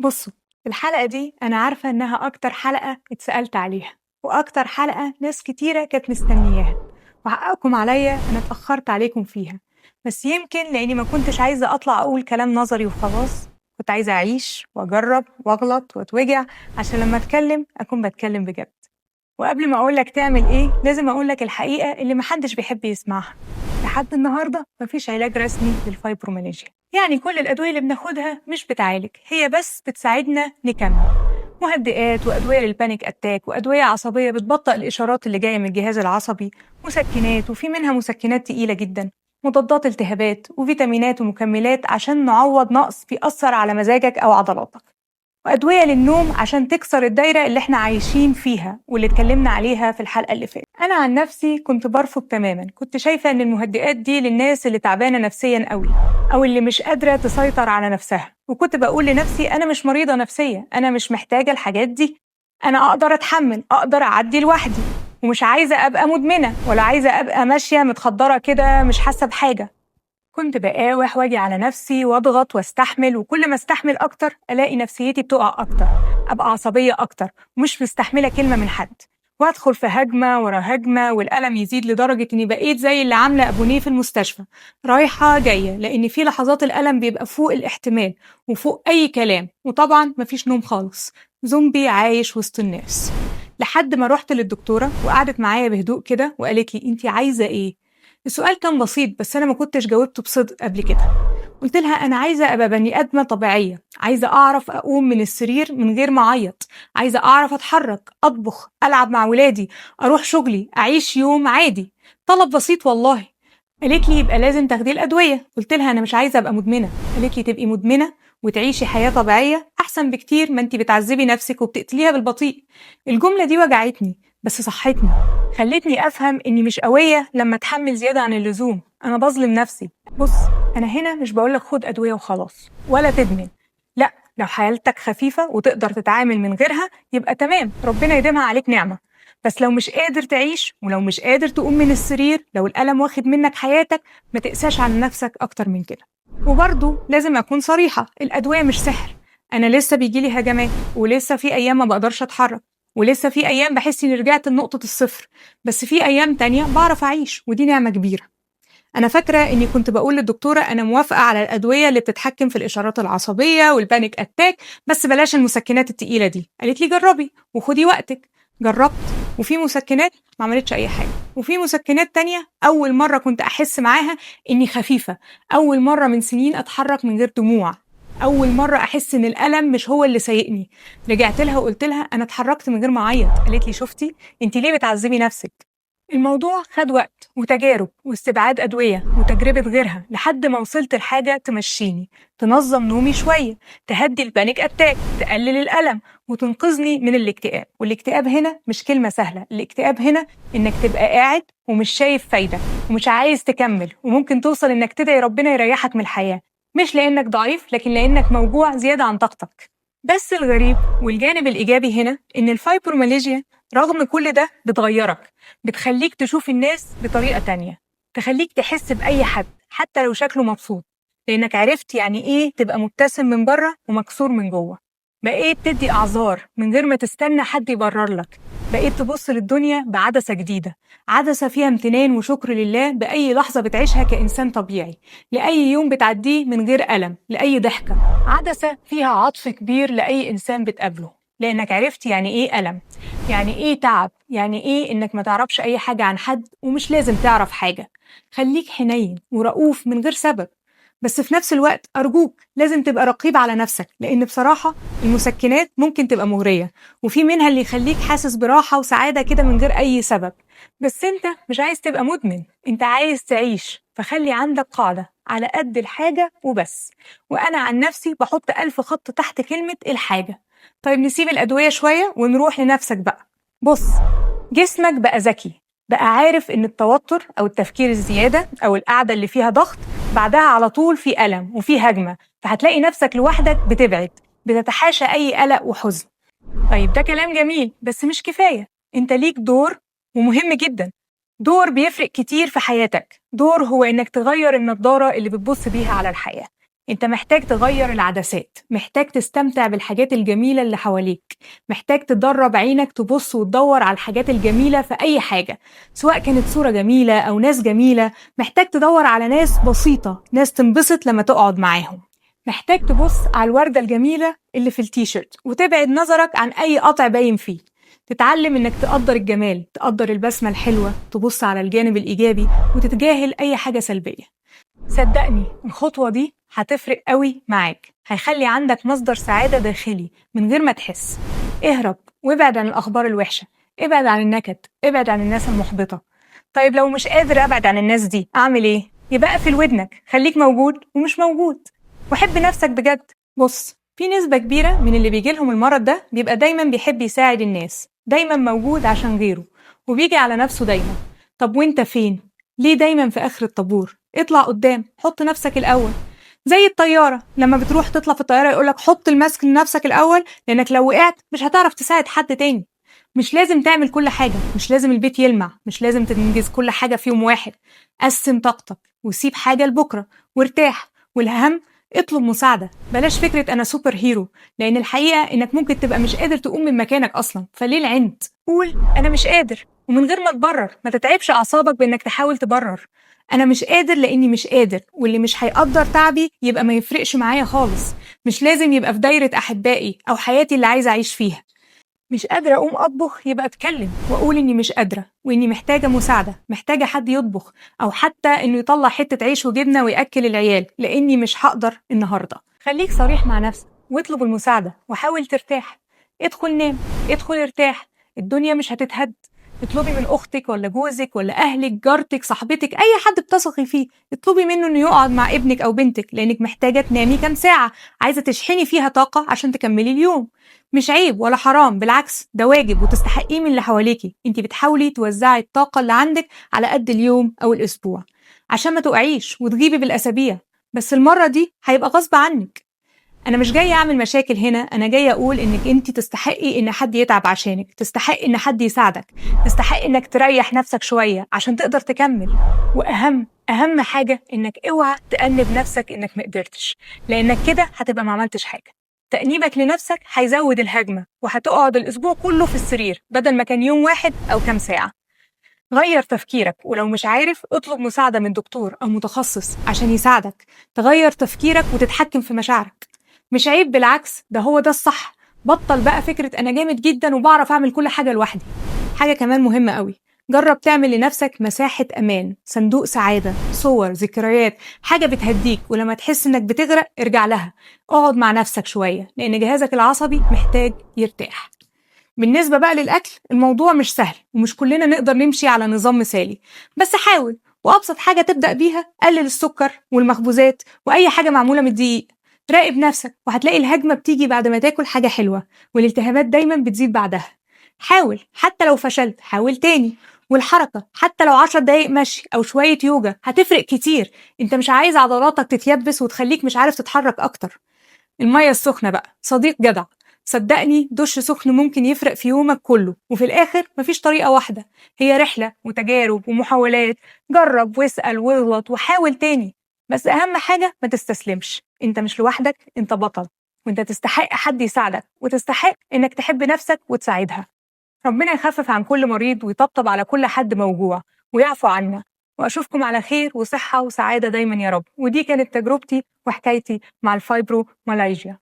بصوا، الحلقة دي أنا عارفة إنها أكتر حلقة اتسألت عليها، وأكتر حلقة ناس كتيرة كانت مستنياها، وحقكم عليا أنا اتأخرت عليكم فيها، بس يمكن لأني ما كنتش عايزة أطلع أقول كلام نظري وخلاص. كنت عايزة أعيش وأجرب وأغلط وأتوجع عشان لما أتكلم أكون بتكلم بجد. وقبل ما أقولك تعمل إيه لازم أقولك الحقيقة اللي محدش بيحب يسمعها. لحد النهاردة مفيش علاج رسمي للفايبروميالجيا، يعني كل الأدوية اللي بناخدها مش بتعالج، هي بس بتساعدنا نكمل. مهدئات وأدوية لل panic attack وأدوية عصبية بتبطئ الإشارات اللي جاية من الجهاز العصبي، مسكنات وفي منها مسكنات تقيلة جدا، مضادات التهابات وفيتامينات ومكملات عشان نعوض نقص بيأثر على مزاجك أو عضلاتك، وأدوية للنوم عشان تكسر الدايرة اللي احنا عايشين فيها واللي اتكلمنا عليها في الحلقة اللي فاتت. أنا عن نفسي كنت برفض تماما، كنت شايفة إن المهدئات دي للناس اللي تعبانة نفسيا قوي أو اللي مش قادرة تسيطر على نفسها، وكنت بقول لنفسي أنا مش مريضة نفسية، أنا مش محتاجة الحاجات دي، أنا أقدر أتحمل، أقدر أعدي لوحدي، ومش عايزة أبقى مدمنة ولا عايزة أبقى ماشية متخدرة كده مش حاسة بحاجة. كنت بقاوح واجي على نفسي واضغط واستحمل، وكل ما استحمل اكتر الاقي نفسيتي بتقع اكتر، ابقى عصبية اكتر ومش مستحمله كلمة من حد، وادخل في هجمة ورا هجمة، والالم يزيد لدرجة اني بقيت زي اللي عامله abonné في المستشفى، رايحة جاية، لان في لحظات الالم بيبقى فوق الاحتمال وفوق اي كلام، وطبعا مفيش نوم خالص، زومبي عايش وسط الناس. لحد ما رحت للدكتوره وقعدت معايا بهدوء كده وقالت لي انت عايزه ايه؟ السؤال كان بسيط بس أنا ما كنتش جاوبته بصدق قبل كده. قلت لها أنا عايزة أبقى بني آدمة طبيعية، عايزة أعرف أقوم من السرير من غير ما أعيط، عايزة أعرف أتحرك، أطبخ، ألعب مع ولادي، أروح شغلي، أعيش يوم عادي. طلب بسيط والله. قالت لي يبقى لازم تاخدي الأدوية. قلت لها أنا مش عايزة أبقى مدمنة. قالت لي تبقي مدمنة وتعيشي حياة طبيعية أحسن بكتير ما أنت بتعذبي نفسك وبتقتليها بالبطيء. الجملة دي وجعتني بس صحتني، خلتني أفهم إني مش قوية لما أتحمل زيادة عن اللزوم، أنا بظلم نفسي. بص، أنا هنا مش بقولك خد أدوية وخلاص ولا تدمن، لا، لو حالتك خفيفة وتقدر تتعامل من غيرها يبقى تمام، ربنا يديمها عليك نعمة. بس لو مش قادر تعيش، ولو مش قادر تقوم من السرير، لو الألم واخد منك حياتك، ما تقساش على نفسك أكتر من كده. وبرضه لازم أكون صريحة، الأدوية مش سحر. أنا لسه بيجيلي هجمات، ولسه في أيام ما بقدرش أتحرك، ولسه في أيام بحس إني رجعت لنقطة الصفر، بس في أيام تانية بعرف أعيش، ودي نعمة كبيرة. أنا فاكرة إني كنت بقول للدكتورة أنا موافقة على الأدوية اللي بتتحكم في الإشارات العصبية وال panic attack، بس بلاش المسكنات التقيلة دي. قالت لي جربي وخدي وقتك. جربت، وفي مسكنات ما عملتش أي حاجة، وفي مسكنات تانية أول مرة كنت أحس معاها إني خفيفة، أول مرة من سنين أتحرك من غير دموع، أول مرة أحس إن الألم مش هو اللي سايقني. رجعت لها وقلت لها أنا اتحركت من غير ما أعيط. قالت لي شفتي أنت ليه بتعذبي نفسك؟ الموضوع خد وقت وتجارب واستبعاد أدوية وتجربة غيرها لحد ما وصلت لحاجة تمشيني، تنظم نومي شوية، تهدي ال panic attack، تقلل الألم، وتنقذني من الاكتئاب. والاكتئاب هنا مش كلمة سهلة، الاكتئاب هنا إنك تبقى قاعد ومش شايف فايدة ومش عايز تكمل، وممكن توصل إنك تدعي ربنا يريحك من الحياة، مش لأنك ضعيف لكن لأنك موجوع زيادة عن طاقتك. بس الغريب والجانب الإيجابي هنا إن الفايبروميالجيا رغم كل ده بتغيرك، بتخليك تشوف الناس بطريقة تانية، تخليك تحس بأي حد حتى لو شكله مبسوط، لأنك عرفت يعني إيه تبقى مبتسم من بره ومكسور من جوه. بقيت تدي أعذار من غير ما تستنى حد يبرر لك، بقيت تبص للدنيا بعدسة جديدة، عدسة فيها امتنان وشكر لله بأي لحظة بتعيشها كإنسان طبيعي، لأي يوم بتعديه من غير ألم، لأي ضحكة، عدسة فيها عطف كبير لأي إنسان بتقابله، لأنك عرفت يعني إيه ألم، يعني إيه تعب، يعني إيه إنك ما تعرفش أي حاجة عن حد ومش لازم تعرف حاجة. خليك حنين ورؤوف من غير سبب، بس في نفس الوقت أرجوك لازم تبقى رقيب على نفسك، لأن بصراحة المسكنات ممكن تبقى مغرية، وفي منها اللي يخليك حاسس براحة وسعادة كده من غير أي سبب، بس أنت مش عايز تبقى مدمن، أنت عايز تعيش. فخلي عندك قاعدة على قد الحاجة وبس. وأنا عن نفسي بحط 1000 خط تحت كلمة الحاجة. طيب نسيب الأدوية شوية ونروح لنفسك بقى. بص، جسمك بقى ذكي، بقى عارف إن التوتر أو التفكير الزيادة أو القعدة اللي فيها ضغط بعدها على طول في ألم وفي هجمة، فهتلاقي نفسك لوحدك بتبعد، بتتحاشى أي قلق وحزن. طيب ده كلام جميل بس مش كفاية، أنت ليك دور ومهم جدا، دور بيفرق كتير في حياتك. دور هو إنك تغير النظارة اللي بتبص بيها على الحياة، انت محتاج تغير العدسات، محتاج تستمتع بالحاجات الجميلة اللي حواليك، محتاج تدرب عينك تبص وتدور على الحاجات الجميلة في أي حاجة، سواء كانت صورة جميلة أو ناس جميلة. محتاج تدور على ناس بسيطة، ناس تنبسط لما تقعد معاهم. محتاج تبص على الوردة الجميلة اللي في التيشيرت وتبعد نظرك عن أي قطع باين فيه. تتعلم إنك تقدر الجمال، تقدر البسمة الحلوة، تبص على الجانب الإيجابي وتتجاهل أي حاجة سلبية. صدقني الخطوة دي هتفرق قوي معاك، هيخلي عندك مصدر سعادة داخلي من غير ما تحس. اهرب وابعد عن الأخبار الوحشة، ابعد عن النكد، ابعد عن الناس المحبطة. طيب لو مش قادر أبعد عن الناس دي أعمل إيه؟ يبقى اقفل ودنك، خليك موجود ومش موجود، وحب نفسك بجد. بص، في نسبة كبيرة من اللي بيجيلهم المرض ده بيبقى دايما بيحب يساعد الناس، دايما موجود عشان غيره، وبيجي على نفسه دايما. طب وانت فين؟ ليه دايما في آخر الطابور؟ اطلع قدام، حط نفسك الأول. زي الطيارة لما بتروح تطلع في الطيارة يقولك حط الماسك لنفسك الأول، لأنك لو وقعت مش هتعرف تساعد حد تاني. مش لازم تعمل كل حاجة، مش لازم البيت يلمع، مش لازم تنجز كل حاجة في يوم واحد. قسم طاقتك وسيب حاجة لبكرة وارتاح. والأهم اطلب مساعدة، بلاش فكرة أنا super hero، لأن الحقيقة إنك ممكن تبقى مش قادر تقوم من مكانك أصلا، فليه العند؟ قول أنا مش قادر، ومن غير ما تبرر. ما تتعبش أعصابك بإنك تحاول تبرر. أنا مش قادر لأني مش قادر، واللي مش هيقدر تعبي يبقى ما يفرقش معايا خالص. مش لازم يبقى في دايرة أحبائي أو حياتي اللي عايزة أعيش فيها. مش قادرة أقوم أطبخ يبقى أتكلم وأقول إني مش قادرة وإني محتاجة مساعدة، محتاجة حد يطبخ، أو حتى إنه يطلع حتة عيش وجبنة ويأكل العيال لأني مش هقدر النهاردة. خليك صريح مع نفسك واطلب المساعدة وحاول ترتاح. ادخل نام، ادخل ارتاح، الدنيا مش هتتهد. اطلبي من أختك ولا جوزك ولا أهلك، جارتك، صاحبتك، أي حد بتثقي فيه، اطلبي منه إنه يقعد مع ابنك أو بنتك، لأنك محتاجة تنامي كام ساعة، عايزة تشحني فيها طاقة عشان تكملي اليوم. مش عيب ولا حرام، بالعكس ده واجب وتستحقيه من اللي حواليكي. انت بتحاولي توزعي الطاقة اللي عندك على قد اليوم أو الأسبوع عشان ما تقعيش وتغيبي بالأسابيع، بس المرة دي هيبقى غصب عنك. أنا مش جاية أعمل مشاكل هنا، أنا جاية أقول إنك أنت تستحقي إن حد يتعب عشانك، تستحقي إن حد يساعدك، تستحقي إنك تريح نفسك شوية عشان تقدر تكمل. وأهم أهم حاجة إنك اوعى تأنب نفسك إنك مقدرتش، لأنك كده هتبقى ما عملتش حاجة. تأنيبك لنفسك هيزود الهجمة، وهتقعد الأسبوع كله في السرير بدل ما كان يوم واحد أو كام ساعة. غير تفكيرك، ولو مش عارف اطلب مساعدة من دكتور أو متخصص عشان يساعدك تغير تفكيرك وتتحكم في مشاعرك. مش عيب، بالعكس ده هو ده الصح. بطل بقى فكرة أنا جامد جدا وبعرف أعمل كل حاجة لوحدي. حاجة كمان مهمة قوي، جرب تعمل لنفسك مساحة أمان، صندوق سعادة، صور، ذكريات، حاجة بتهديك، ولما تحس إنك بتغرق ارجع لها. اقعد مع نفسك شوية لأن جهازك العصبي محتاج يرتاح. بالنسبة بقى للأكل، الموضوع مش سهل ومش كلنا نقدر نمشي على نظام مثالي، بس حاول. وأبسط حاجة تبدأ بيها، قلل السكر والمخبوزات وأي حاجة معمولة من الدقيق. راقب نفسك وهتلاقي الهجمة بتيجي بعد ما تاكل حاجة حلوة، والالتهابات دايما بتزيد بعدها. حاول، حتى لو فشلت حاول تاني. والحركة حتى لو 10 دقايق مشي أو شوية يوجا هتفرق كتير. انت مش عايز عضلاتك تتيبس وتخليك مش عارف تتحرك أكتر. المية السخنة بقى صديق جدع، صدقني دش سخن ممكن يفرق في يومك كله. وفي الآخر مفيش طريقة واحدة، هي رحلة وتجارب ومحاولات. جرب واسأل واغلط وحاول تاني، بس أهم حاجة ما تستسلمش. انت مش لوحدك، انت بطل، وانت تستحق حد يساعدك، وتستحق انك تحب نفسك وتساعدها. ربنا يخفف عن كل مريض ويطبطب على كل حد موجوع ويعفو عنا، وأشوفكم على خير وصحة وسعادة دايما يا رب. ودي كانت تجربتي وحكايتي مع الفايبروميالجيا.